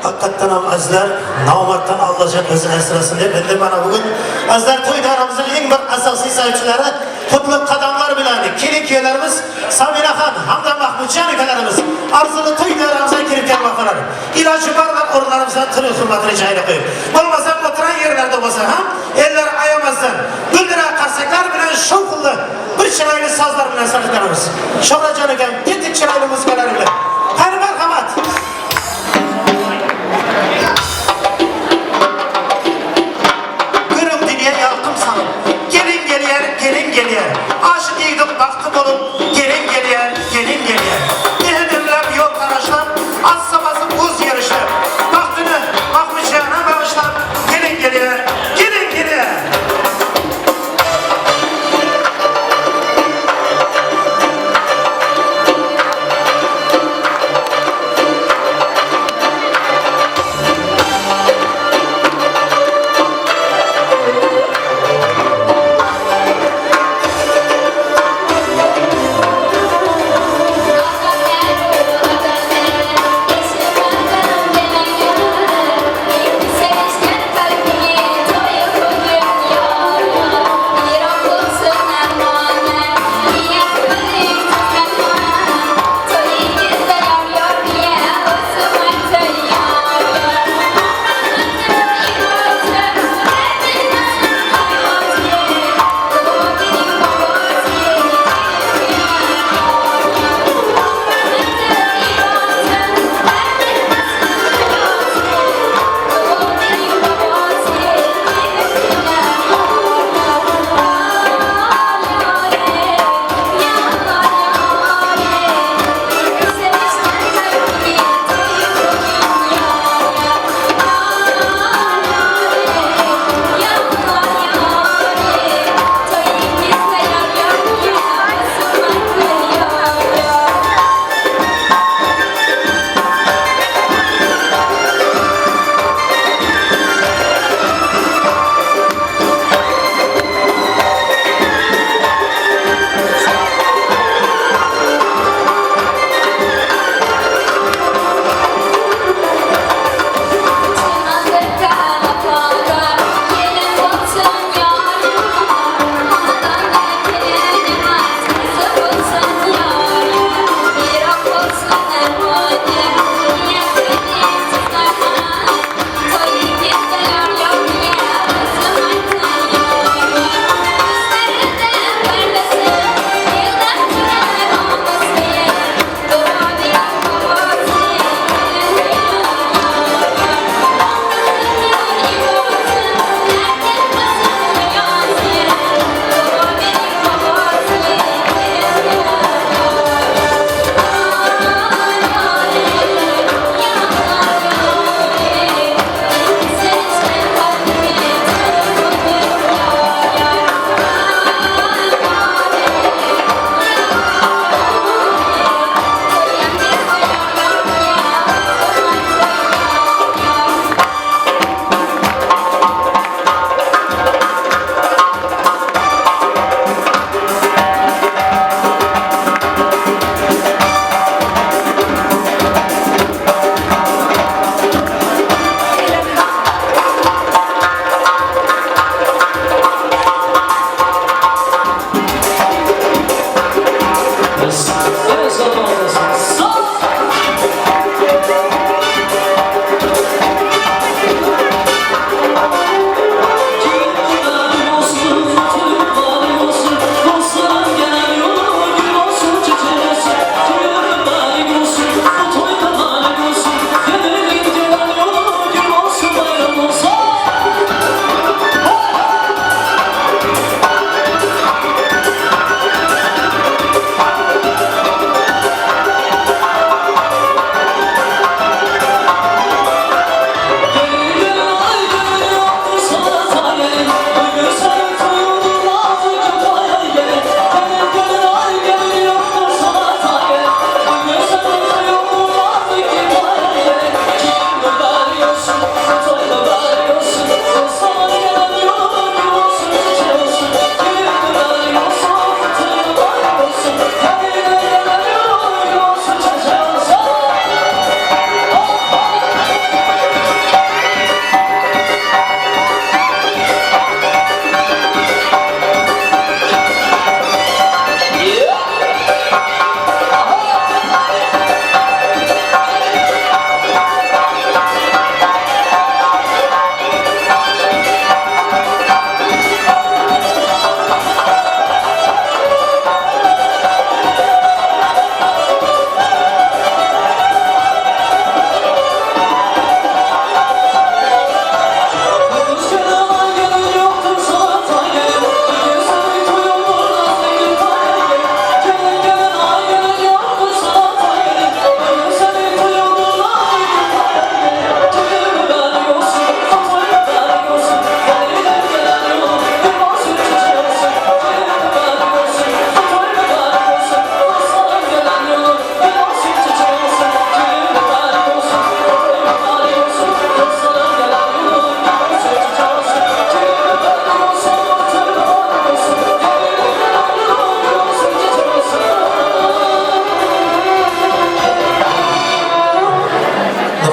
Haqiqatdan ham, azizlar, nomarddan Allohjon o'zini asrasin deb, endi mana bugun, azizlar, to'y daramizning eng bir asosiy saylovchilari qutlug' qadamlar bilan kelin kuyovlarimiz Sabinaxon hamda Mahmudjon akalarimiz arzili to'y daramizga kirib kelmoqdalar. Iloji bor o'rinlarimizdan turib, hurmatini joyiga qo'yib, bo'lmasa o'tirgan yerlarda bo'lsa ham ellar ayamasdan guldira qarsaklar bilan, shovqinli bir chiroyli sozlar bilan san'atlarimiz Shohratjon akam tetik chiroyli musikalari bilan. Qani, marhamat! Görüm dünya yalqım salıb, gelin geliyer, gelin geliyer. Aşık yiğidim baktı bolup, gelin geliyer, gelin geliyer. Nehedemlep yol karaşlar, atsa basıp buz yarışlar. Baktığını bakmışlarına bağışlar, gelin geliyer, gelin geliyer.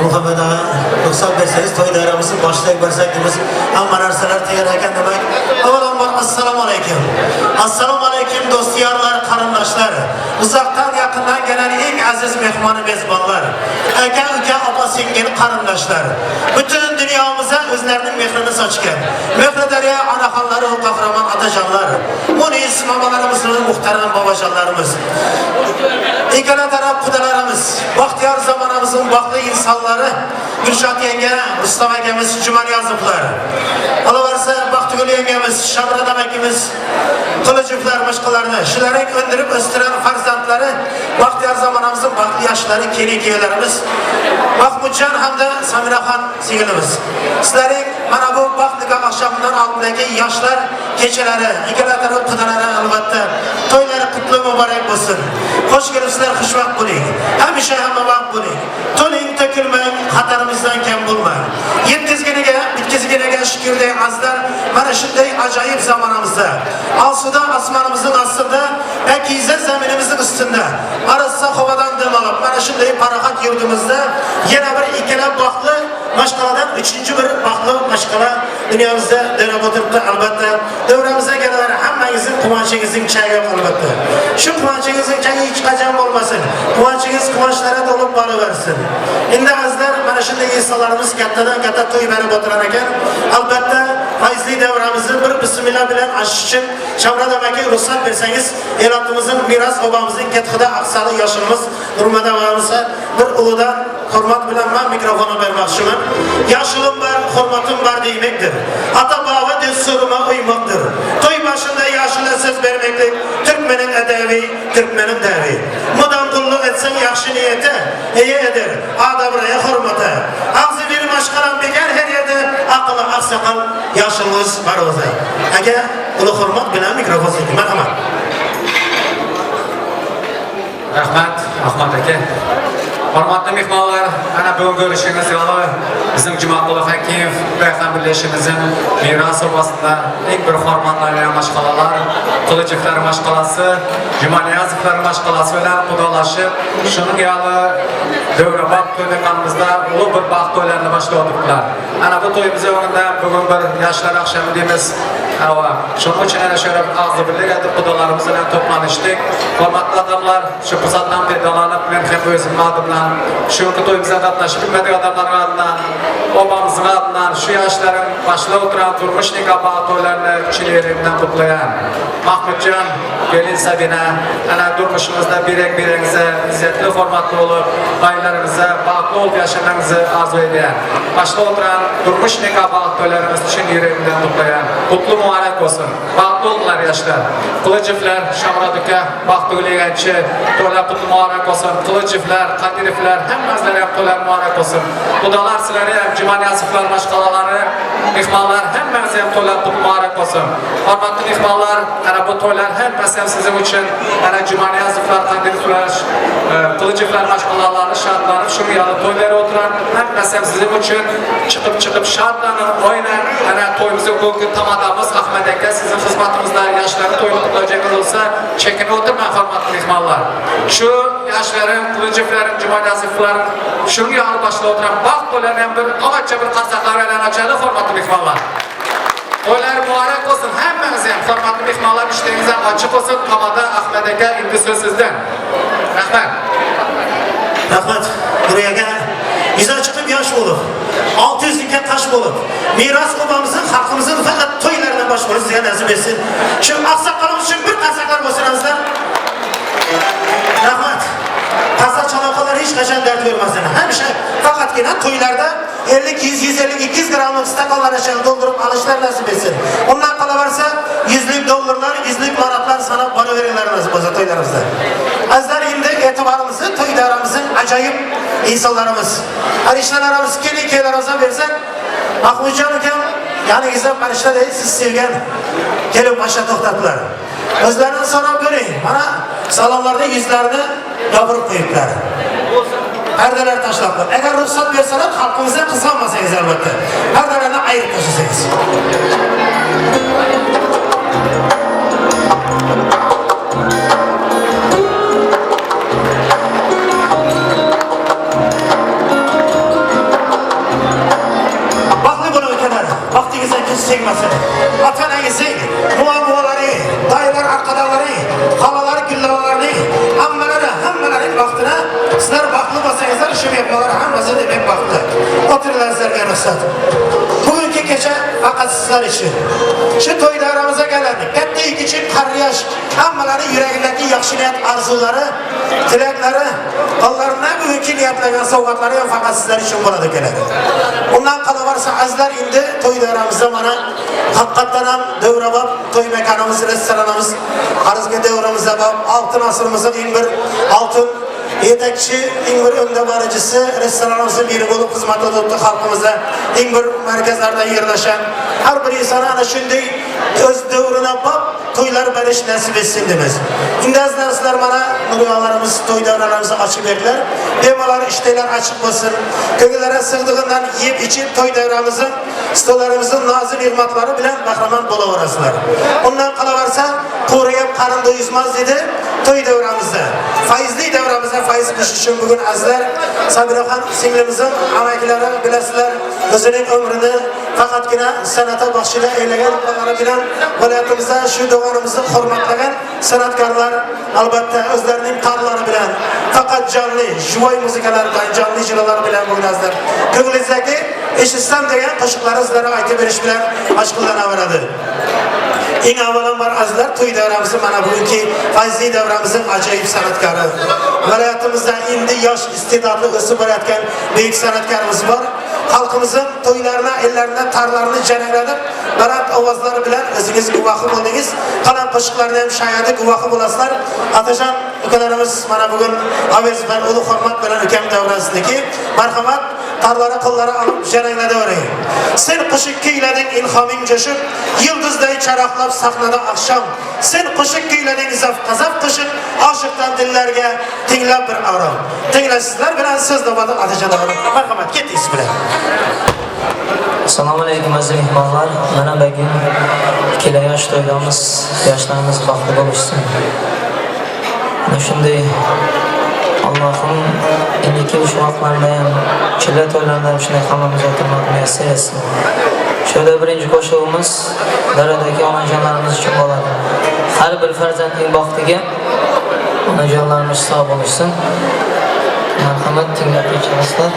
Muhammad ağa, ruxsat bersangiz to'y davramizni boshlay borsak deymiz. Hamma narsalar tayyor ekan demak. Avvalambor assalomu alaykum. Assalomu alaykum do'st-yorlar, qarindoshlar. Uzoqdan yaqindan gelen eng aziz mehmon mezbonlar. Aka, uka, opa, singil, qarindoshlar. Butun dunyomiza o'zlarining mehrini sochgan. Mehri daryo onaxonlari va qahramon otajonlar. Munis momolarimiz va muhtaram bobojonlarimiz. Ikkala taraf qudalarimiz, baxtiyor zamonamizning baxtli insonlari, Gulshod yanga, Rustam akamiz, Jumaniyozovlar. Qolaversa Baxtigul yangamiz, Shamradam akamiz, Qilichevlar boshqalarni, shularning o'ndirib o'stiran farzandlari, baxtiyor zamonamizning baxtli yoshlari, kelin kuyovlarimiz, Mahmudjon hamda Samiraxon singlimiz. Sizlarning mana bu baxt nikoh oqshomidan oldindagi yoshlar kechalari, ikkala taraf qudalari albatta to'ylari qutli muborak bo'lsin. Xush kelibsizlar, xushvaqt bo'ling. Hamisha hamma vaqt bo'ling. To'ling, to'kilmang, xatarimizdan kam bo'lmang. Yetkazganiga, bitkazganiga shukurday azizlar, mana shunday ajoyib zamonamizda, osuda osmonimizning ostida, pakiza zaminimizning ustida, arassa havodan dam olib, mana shunday parohat yurtimizda yana bir ikkala baxtli mashqaladan uchinchi bir baxtli mashqala dunyomizda davrab o'tiribdi albatta. Davramizga kelanlar hammangizning quvonchingizning chagi yo'q albatta. Shu quvonchingizning chagi hech qachon bo'lmasin. Quvonchingiz quvonchlarga to'lib boraversin. Endi azizlar, mana shunday insonlarimiz kattadan katta to'y berib o'tirar ekan. Albatta fayzli davramizni bir bismillah bilan achish uchun Shamradam aka ruxsat bersangiz, elatimizning meros obamizning ketxuda aqsali yoshimiz Nurmada og'amizga bir ulidan hurmat bilan men mikrofonni bermoqchiman. Yoshilim bor, hurmatim bor demakdir. Ata baba desturuma uymoqdir. To'y boshida yoshila so'z bermaklik Turkmening adabi, Turkmening davi. Mudam qulluq etsang yaxshi niyati, eya eder odobraya hurmati. Og'zi bir mashqalam bekar her yerda aqli oqsoqol yoshimiz bor o'zi. Aka, ulug' hurmat bilan mikrofon sizga. Marhamat. Rahmat, Ahmad aka. Hurmatli mehmonlar, ana bugun ko'rishingiz yoli bizning Jumaquli Hakimov Rayhon birlashimizning meros obasida eng bir hurmatlangan mashqalalar, Qilichevlar mashqalasi, Jumaniyazovlar mashqalasi bilan qudalashib, shuning yoli Davrabod to'ylaganimizda ulug' bir baxt to'ylarini boshlab. Ana bu to'yimiz o'rnida bugun bir yoshlar oqshomi deymiz. Shuning uchun ana shu og'zi birlik aytib qudalarimiz bilan to'planishdik. Hurmatli odamlar, shu fursatdan foydalanib men ham o'zimning adimdan, shu to'yimizga qatnashib bilmadik odamlarning adından, obamizning adından, shu yoshlarning boshlab o'tirgan turmush nikoh to'ylarini chin yüreğimden kutlayan. Mahmudjon, gelin Sabina, ana durmuşumuzda birek-biringizə izzətli, hurmatli olub, ailələrinize baxtlı olub yaşamanızı arzu edən. Başda oturan durmuş nikah toylarımız chin yüreğimden kutlayan. Kutlu mübarek olsun. Baxtlı oldular yaşlar. Qılıcıflar, Şamrad uka, Baxtıgul yeganchi, to'ylar kutlu mübarek olsun. Qılıcıflar, Qadirovlar, hammazlar ham to'ylar mübarek olsun. Xudolar sizlarga ham Jumaniyazovlar mashqalalari, mehmonlar hammangizga ham to'ylar kutlu mübarek olsun. Hurmatli mehmonlar, ana bu to'ylar hammasi ham sizning uchun. Ana Jumaniyazovlar, Qadirovlar, Qılıcıflar mashqalalari şadlanıb shu yerda to'ylar o'tirar. Hammasi ham sizning uchun chiqib-chiqib şadlanib, o'ynab, ana to'yimizni bugungi tamadamiz Ahmad aka sizning xizmatingizda yoshlarni to'yini qutlajagingiz bo'lsa, chekinib o'tirmang hurmatli mehmonlar. Shu yoshlarim, Qılıcıflarim, Jumaniyazovlarim shunga olib boshlab o'tiran baxt to'ylarini ham bir ovatcha bir qarsaqlar bilan ochadi hurmatli mehmonlar. To'ylar muborak bo'lsin hammangizga ham hurmatli mehmonlar, ishlaringiz ham ochiq bo'lsin. Tamada Ahmad aka, endi so'z sizdan. Rahmat. Rahmat. Nuriy aka, yuzdan chiqib yosh bo'lib, 600 ga qash bo'lib, meros obamizning, xalqimizning faqat to'ylaridan bosh bo'lib sizga nasib etsin. Shu oqsoqolimiz uchun bir qarsaqlar bo'lsin azizlar. Rahmat. Qarsak chaloqalar hech qachon dard ko'rmasin. Hamisha faqatgina to'ylarda 50, 100, 150, 200 grammlik stakanlarni to'ldirib olishlar nasib etsin. Undan qolaversa 100lik dollarlar, 100lik manatlar sanab boraveringlar nasib bo'lsa to'ylarimizda. Azizlar, endi e'tiborimizni to'y davramizning ajoyib insonlarimiz, farishtalarimiz, kelin kuyovlarimizga bersak, Mahmudjon ukam yaningizda farishtaday siz sevgan kelin pasha to'xtatdilar. O'zlarini so'rab ko'ring. Mana salonlarda yuzlarini yopirib qo'yibdilar. Pardalar tashlab qo'yib. Agar ruxsat bersalar, xalqimizdan qizg'anmasangiz albatta. Pardalarni ayirib tashlasangiz. O'tiringlar, sizlarga ruxsat. Bugungi kecha faqat sizlar uchun. Shu to'y davramizga keladi. Katta, kichik, qari, yosh, hammalari yuragidagi yaxshi niyat, orzulari, tilaklari, qo'llarini bugungi niyatlagan sovg'atlari ham faqat sizlar uchun bo'ladi keladi. Undan qolaversa, azizlar, endi to'y davramizda mana haqiqatdan ham davrabab to'y makonimiz, restoranimiz, arzga davramizda bor, oltin asrimizning eng bir oltin yetakchi, eng bir o'ngda boricisi restoranimizning biri bo'lib xizmat o'tdi xalqimizda, eng bir markazlarda yerlashan har bir inson ana shunday o'z davrini bop to'ylar berish nasib etsin deymiz. Endi, azizlar, sizlar mana nuriyolarimiz to'y davralarimizni ochib berdilar. Bemalol ishtahlar ochiq bo'lsin. Ko'ngillarga sig'dig'idan yeb ichib, to'y davramizni, stollarimizning nozi ne'matlari bilan bahramand bo'laverasizlar. Undan qolaversa, qo'ri ham qarin do'yizmaz dedi. To'y davramizda, fayzli davramizda fayz qilish uchun bugun, azizlar, Sabiraxon singlimizning amakilari, bilasizlar, o'zining umrini faqatgina san'atga baxshida aylagan ukalari bilan viloyatimizda shu dog'onimizni hurmatlagan san'atkorlar albatta o'zlarining tarlari bilan faqat jonli живой muzikalar bilan, jonli ijrolar bilan bugun, azizlar, ko'nglingizdagi eshitsam degan qo'shiqlarni sizlarga aytib berish bilan mashg'ullanaveradi. Eng avvalambor, azizlar, to'y davramizni, mana bugungi fayzli davramizning ajoyib san'atkori, viloyatimizda endi yosh iste'dodli o'sib borayotgan buyuk san'atkorimiz bor. Xalqimizning to'ylarini, ellarini, tarlarini jaranglatib, baland ovozlari bilan o'zingiz guvohi bo'ldingiz. Qalam qo'shiqlarini ham shoyadi guvohi bo'lasizlar. Otajon ukalarimiz mana bugun avez bilan, ulug' hurmat bilan ukam davrasidagi, marhamat, tarlari qo'llari olib jaranglatavering. Sen qo'shiq kuylading, ilhoming jo'shib, yulduzday charaqlab sahnada oqshom. Sen qo'shiq kuylading, zavqa zavq qo'shiq, oshiqdan dillarga tinglab bir orom. Tinglasizlar bilan so'z navbati Otajon, marhamat, ketdik siz bilan. Assalomu alaykum, aziz mehmonlar. Mana bugun ikkala yosh to'ydamiz, yoshlarimiz baxtli bo'lishsin. Mana shunday Allohim endi kelish vaqtlarida ham, chilla to'ylarida ham shunday hammamiz o'tirmoq muyassar etsin. Shu yerda birinchi qo'shig'imiz daradagi onajonlarimiz uchun bo'ladi. Har bir farzandning baxtiga onajonlarimiz sog' bo'lishsin. Marhamat, tinglab kechirasizlar.